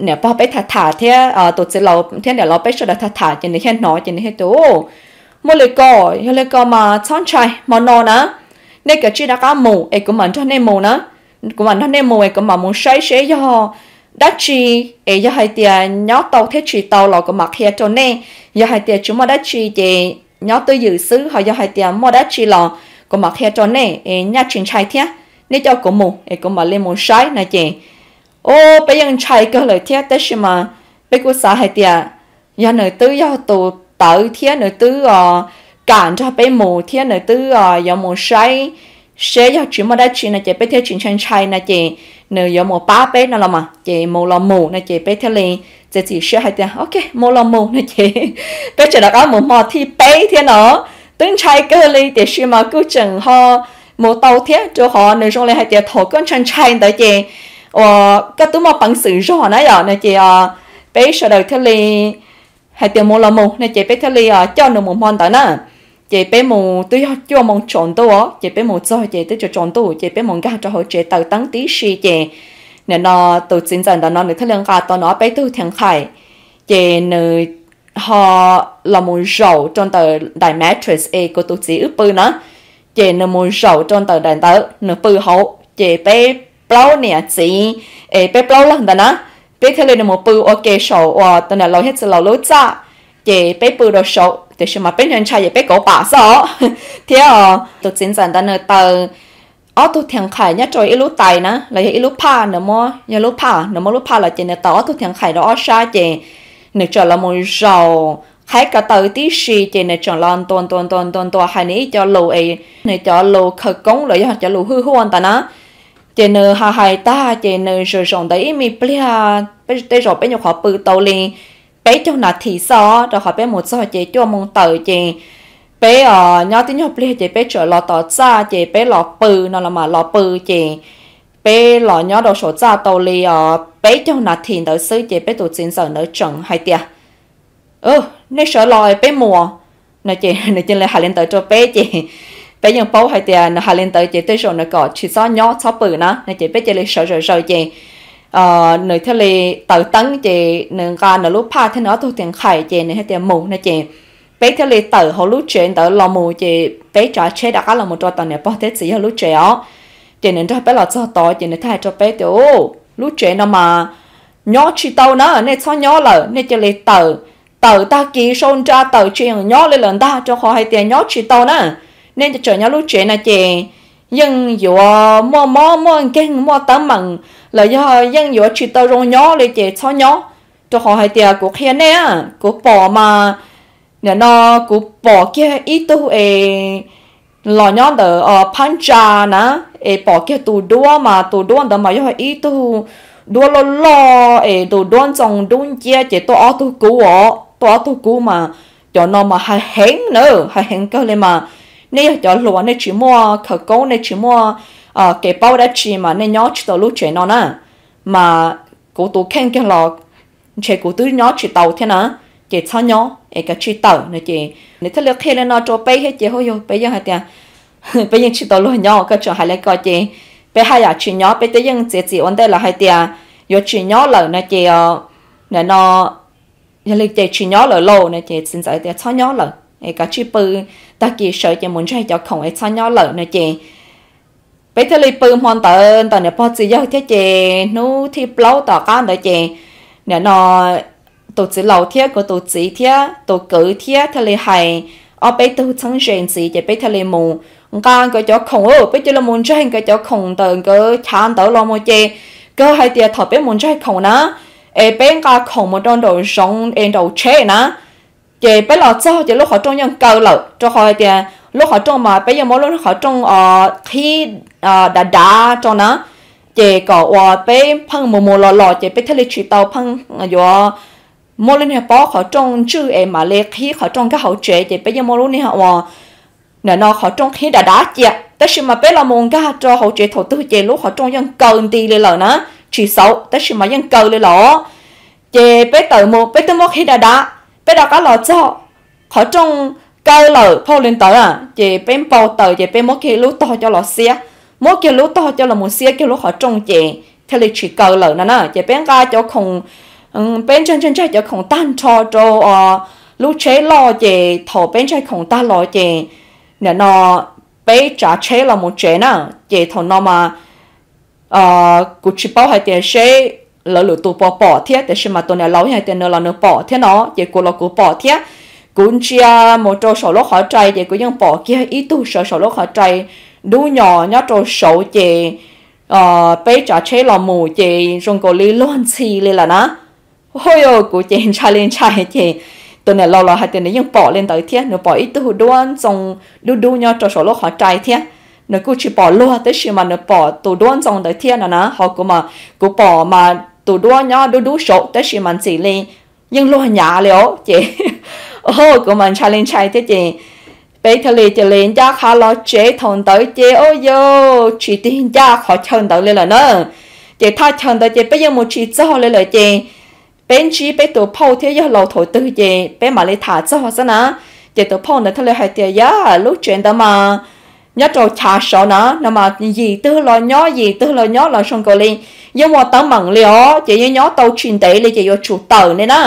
niam pog peb tham tham thiab tus txiv laus thiab niam laus peb sawv daws tham tham ces nws thiaj hnov ces nws thiaj tias, muaj li ko, yog li ko mas txhob ntshai, hmo no na nej kav tsij rov qab mus es kuv mam nrog nej mus na. Kuv mam nrog nej mus es kuv mam mus saib seb yog dab tsi, es yog hais tias nyob tau thiab tsis tau los kuv mam qhia rau nej. Yog hais tias tsis muaj dab tsi ces nyob twj ywm xwb, ho yog hais tias muaj dab tsi los kuv mam qhia rau nej es nyaj tsis ntshai thiab. Nej coj kuv mus es kuv mam li mus saib no ces, u, peb yeej ntshai kawg lawm thiab tab sis mas peb kuj xav hais tias yog nws twb yog tus tawv thiab nws twb kam nrog peb mus thiab nws twb yuav mus saib seb yog tsis muaj dab tsi no ces peb thiaj tsis ntshai ntshai no ces nws yuav mus pab peb no los mas ces mus los mus no ces peb thiaj li txiav txim siab hais tias ok mus los mus no ces peb tseem rov qab mus hmo thib peb thiab no. Twb ntshai kawg li tiam sis mas kuj tseem ho mus tau thiab rau qhov nws zoo li hais tias thaum koj ntshai ntshai ntawd ces uas koj twb muaj peev xwm zog na yom no ces peb sawv daws thiaj li hais tias mus los mus no ces peb thiaj li coj nws mus hmo ntawd na. Ces peb mus twb yog cuaj moo tsaus ntuj, ces peb mus txog ces twb tsaus tsaus ntuj, ces peb mus nkag rau hauv tsev taws teeb tib si ces nim no tus txiv ntxawm ntawm no nws thiaj li nqa tau nws ob peb tug thiav nqhaim, ces nws ho los mus zaum rau ntawm daim mattress es kuv tus txiv wb pw na. Ces nws mus zaum rau ntawm daim ntawd nws pw hauv, ces peb plaub niam txiv es peb plaub leeg ntawd na, peb thiaj li mus pw ua ke saum uas tus niam laus thiab txiv laus lub txaj. Ces peb pw rau saud tiam sis mas peb ntshai ntshai ces peb kauv pam xwb os. Thiab tus txiv ntxawm ntawd nws taws ob tug thiav nqhaim nyob rau ib lub tais na los yog ib lub phaj, nws muab, yog lub phaj, nws muab lub phaj los ces nws taws ob tug thiav nqhaim rau ob sab ces nws txawm los mus zaum qhaib ko taw tib si ces nws tseem los ntuas ntuas ntuas ntuas ntuas hais nws ib co lus es nws cov lus khawv koob los yog cov lus hwj huaj ntawd na. Ces nws hais hais tag ces nws zaum zaum ntawd ib me pliag, tej zaum peb nyuam qhuav pw tau li peb caug nas this xwb os, rau qhov peb mus txog ces cuaj moo tawm ces peb nyob tib nyuag pliag ces peb txawm los tom txaj ces peb los pw no los mam los pw ces peb los nyob rau saum txaj tau li os peb caug nas this ntawd xwb ces peb tus txiv ntxawm ntawd tseem hais tias, Nej sawv los peb mus no ces nws cia li hais li ntawd rau peb ces peb yeej paub hais tias nws hais li ntawd ces tej zaum nws kom tsis txhob nyob txhob pw na no ces peb cia li sawv zaws zaws ces nws thiaj li taws teeb ces nws nqa nws lub phaj thiab nws ob tug thiav nqhaim ces nws hais tias mus no ces peb thiaj li tawm hauv lub tsev ntawd los mus ces peb tsav tsheb rov qab los mus rau tom niam pog thiab txiv yawg lub tsev os. Ces nws nrog peb los txog tod ces nws thiaj hais rau peb tias, Lub tsev no mas nyob tsis tau na, nej txhob nyob lawm, nej cia li tawm. Tawm tag kis sau nra tawm tsis yeem nyob li lawm ntag, rau qhov hais tias nyob tsis tau na. Nej tseem nyob lub tsev no ces yeej yuav muaj mob muaj nkeeg muaj teeb meem los yog yeej yuav tsis tau zoo nyob li ces txhob nyob. Rau qhov hais tias kuv qhia nej, kuv pom mas nim no kuv pom kiag ib tug es los nyob ntawm phab ntsa na, es pom kiag tus duab mas tus duab ntawd mas yog ib tug duab loj loj es tus duab ntxoo dub nciab ces tuaj ob tug kub os, tuaj ob tug kub mas cov no mas hais heev na, hais heev kawg li mas nej yog cov hluas nej tsis muaj khawv koob, nej tsis muaj kev paub dab tsi mas nej nyob tsis tau lub tsev no na. Mas kuv tus kheej kiag los ntshe kuv twb nyob tsis tau thiab na, ces txhob nyob es kav tsij tawm no ces nws thiaj li qhia li no rau peb thiab ces hu yug peb yeej hais tias, Peb yeej tsis tau luag nyob, koj tseem hais li ko ces peb haj yam tsis nyob, peb twb yeej txiav txim ua ntej los hais tias yuav tsis nyob lawm no ces nim no yog li ces tsis nyob lawm lauj no ces txiv ntxawm tias txhob nyob lawm es kav tsij pw, tag kis sawv ces mus ntsaig cov khoom es txhob nyob lawm no ces peb thiaj li pw hmo ntawd ntawm niam pog txiv yawg thiab ces hnub thib plaub tom qab ntawd ces nim no tus txiv laus thiab kuv tus txiv thiab tus kwv thiab thiaj li hais ob peb tug txheeb ze ntxiv ces peb thiaj li mus nqa nkawd cov khoom, peb cia li mus ntsaig nkawd cov khoom ntawm nkawd chav ntawd los mus ces kawg hais tias thaum peb mus ntsaig khoom na es peb nqa khoom mus rau nraum zoov es nraum tsheb na, ces peb los txog ces lub qhov rooj yeej kaw lawm, rau qhov hais tias lub qhov rooj mas peb yeej muab lub qhov rooj qhib dav dav rau na, ces kom uas peb pheej mus mus los los ces peb thiaj li tsis tau pheej yuav muab lub niag pob qhov rooj ntswj es mam li qhib qhov rooj nkag hauv tsev, ces peb yeej muab lub niag uas nim no qhov rooj qhib dav dav cia, tab sis mas peb los mus nkag rau hauv tsev thaum twg ces lub qhov rooj yeej kaw nti li lawm na, tsis xauv tab sis mas yeej kaw li lawm. Ces peb tawm mus peb twb muab qhib dav dav, peb rov qab los txog qhov rooj kaw lawm phauj li ntawd, ces peb npau taws ces peb muab kiag lub tog coj los xiab, muab kiag lub tog coj los mus xiab kiag lub qhov rooj ces thiaj li tsis kaw lawm no na. Ces peb nqa cov khoom, peb ntsaig ntsaig ntsaig cov khoom tag nrho rau lub tsheb loj, ces thaum peb ntsaig khoom tag los ces nim no peb tsav tsheb los mus tsev na. Ces thaum no mas kuv tsis paub hais tias seb lawv lwm tus puas pom thiab, tiam sis mas tus niam laus hais tias nws los nws pom thiab no, ces kuv los kuv pom thiab. Kuv ntsia mus rau saum lub qhov rai ces kuv yeej pom kiag ib tug sawv saum lub qhov rai dub nyos nyob rau saud ces peb tsav tsheb los mus ces zoo nkaus li luag ntxhi li lawm na. Hu yog kuv ces ntshai li ntshai ces tus niam laus los hais tias nws yeej pom li ntawd thiab, nws pom ib tug duab ntxoo dub dub nyob rau saum lub qhov rai thiab. Nws kuj tsis pom luag tab sis mas nws pom tus duab ntxoo ntawd thiab no na. Ho kuv mas kuv pom mas tus duab nyob dub dub saud tab sis mas ntxim li yeej luag hnyav li os. Ces kuv mas ntshai li ntshai thiab ces peb thiaj li cia li ncaj qha los tsev thaum ntawd ces ua yog tsis tig ncaj qhov chaw ntawd li lawm na. Ces thaj chaw ntawd ces peb yeej mus tsis txog li lawm ces peb ntsib peb tus phauj thiab yawg laus thaum twg ces peb mam li tham txog xwb na. Ces tus phauj ntawd thiaj li hais tias, Yam, lub tsev ntawd mas nyob rau chav saud na, no mas yim twg los nyob, yim twg los nyob los zoo nkaus li yeej muaj teeb meem li os, ces yeej nyob tau tsis ntev li ces yuav tsum tawm ne na.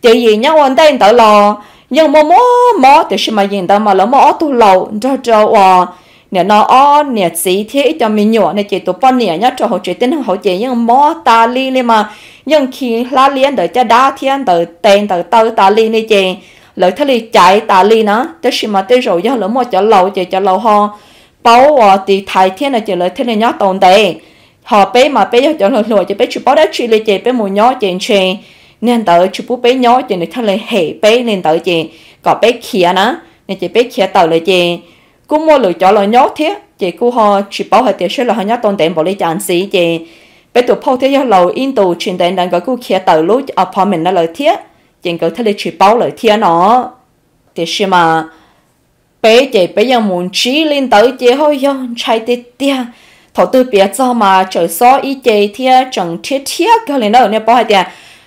Ces yim nyob ua ntej ntawd los yeej muaj muaj mob, tiam sis mas yim ntawd mas lawv muaj ob tug laus nrog rau uas nim no ob niam txiv thiab ib co me nyuam ne, ces tus poj niam nyob rau hauv tsev tib neeg hauv ces yeej mob tas li li mas yeej khi hlab liab ntawm caj dab thiab ntawm tes ntawm taw tas li li ces lawv thiaj li caiv tas li na. Tab sis mas tej zaum yog lawv muaj cov laus ces cov laus ho paub uas tiv thaiv thiab no ces lawv thiaj li nyob tau ntev. Ho peb mas peb yog cov hluas hluas ces peb tsis paub dab tsi li ces peb mus nyob ces ntshe niag ntawd tsis pub peb nyob ces nws thiaj li hem peb li ntawd ces kom peb khiav na. No ces peb khiav tawm lawm ces kuj muaj lwm cov los nyob thiab ces kuj ho tsis paub hais tias seb lawv ho nyob tau ntev npaum li cas ntxiv ces peb tus phauj thiab yawg laus ib ntus tsis ntev ntawd nkawd kuj khiav tawm lub apartment no lawm thiab, ces nkawd thiaj li tsis paub lawm thiab no. Tiam sis mas peb ces peb yeej mus ntsib li ntawd ces ho yog ntshai tiag tiag. Thaum twg piav txog mas tseem xob ib ce thiab tseem rhiab rhiab kawg li na. Nej paub hais tias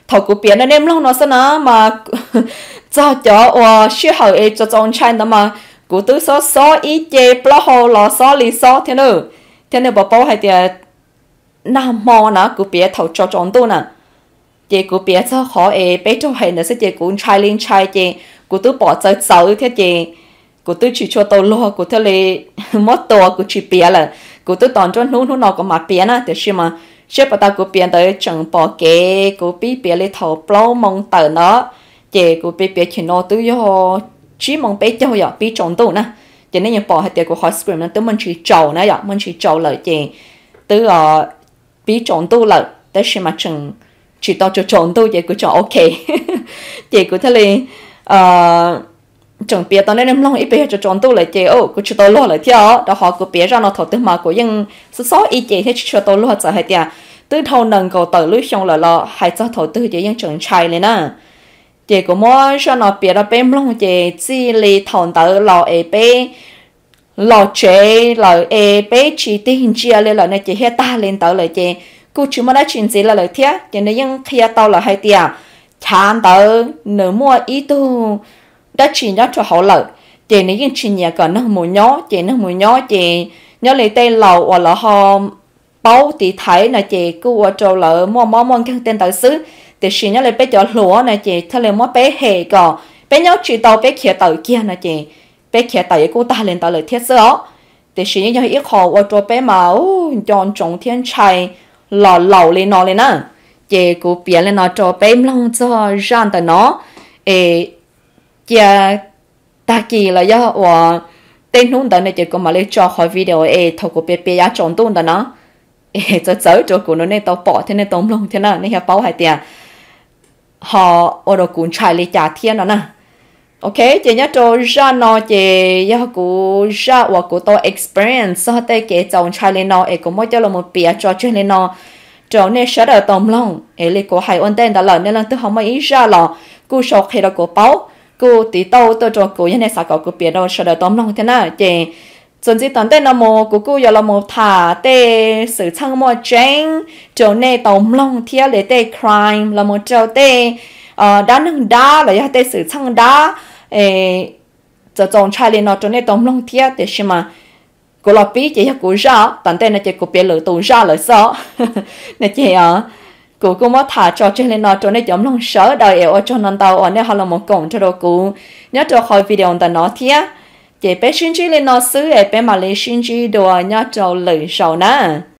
thaum kuv piav rau nej mloog no xwb na mas txog cov uas sij hawm es txaus txaus ntshai ntawd mas kuv twb xob xob ib ce plaub hau los xob li xob thiab na. Thiab nej puas paub hais tias nag hmo na kuv piav thaum tsaus tsaus ntuj na, ces kuv piav txog qhov es peb raug hem ntawd xwb ces kuv ntshai li ntshai ces kuv twb pom txawv txawv thiab ces kuv twb tsis tshua tau luag kuv thiaj li muab tua kuv tsis piav lawm. Kuv twb tos nruab hnub hnub no kuv mam piav na, tiam sis mas seb puas tas kuv piav ntawd tseem pom kev kuv pib piav li thaum plaub moo tawm ntawd, ces kuv pib piav chim no twb yog tsib moo peb caug yom, pib tsaus ntuj na. Ces nej yeej pom hais tias kuv qhov screen no twb muaj ntsis tsaus na yom, muaj ntsis tsaus lawm ces twb pib tsaus ntuj lawm tab sis mas tseem tsis tau tsaus tsaus ntuj ces kuv tseem ok. Ces kuv thiaj li tseem piav tau nej mloog ib pliag yog tsaus tsaus ntuj lawm ces kuv tsis tau luag lawm thiab os. Rau qhov kuv piav zaj no thaum twg mas kuv yeej xob xob ib ce thiab tsis tshua tau luag, txawm hais tias twb dhau nees nkaum tawm lub xyoo lawm los hais txog thaum twg ces yeej tseem ntshai li na. Ces kuv muab zaj no piav rau peb mloog ces txij li thaum ntawd los es peb los tsev lawm es peb tsis tig ntsia li lawm no ces thiaj tag li ntawd lawm ces kuj tsis muaj dab tsi ntxiv lawm thiab. Ces nws yeej qhia tau lawm hais tias chav ntawd nws muaj ib tug dab tsi nyob rau hauv lawm, ces nws yeej tsis nyiam kom neeg mus nyob, ces neeg mus nyob ces nyob li tej laus uas lawv ho paub tiv thaiv no ces kuj ua rau lawv muaj mob muaj nkeeg tej ntawd xwb. Tiam sis nyob li peb cov hluas no ces thiaj li muab peb hem kom peb nyob tsis tau peb khiav tawm kiag no ces peb khiav tawm yuav kuj tag li ntawd lawm thiab xwb os. Tiam sis yeej yog ib qho ua rau peb mas nco ntsoov thiab ntshai los laus li no li na. Ces kuv piav li no rau peb mloog txog zaj ntawm no es cia tag kis los yog uas tej hnub ntawd no ces kuv mam li tso qhov video es thaum kuv piav piav yav tsaus ntuj ntawd no es txawv txawv rau kuv no nej tau pom thiab nej tau mloog thiab na, nej thiaj paub hais tias ho ua rau kuv ntshai li cas thiab no na. Ok, ces nyob rau zaj no ces yog kuv zaj uas kuv tau experience txog tej kev txaus ntshai li no es kuv muab coj los piav tso tseg li no rau nej sawv daws tau mloog. Es li kuv hais ua ntej ntawd lawm, nej leej twg ho muaj ib zaj los kuj sau qhia rau kuv paub, kuj tiv tauj tuaj rau kuv yog nej xav kom kuv piav rau sawv daws tau mloog thiab na. Ces txuas ntxiv tom ntej no mus kuv kuj yuav los mus tham tej xwm txheej muaj tseeb rau nej tau mloog thiab li tej crime los mus rau tej dab neeg dab los yog tej xwm txheej dab txaus txaus ntshai li no rau nej tau mloog thiab. Tiam sis mas kuv los pib ces yog kuv zaj, tom ntej no ces kuv piav lwm tus zaj lawm xwb. No ces kuv kuj muab tham tso tseg li no rau nej cov mloog sawv daws es ua tsaug no ntau uas nej ho los mus koom nrog rau kuv nyob rau qhov video ntawm no thiab. Ces peb sib ntsib li no xwb es peb mam li sib ntsib dua nyob rau lwm zaus na.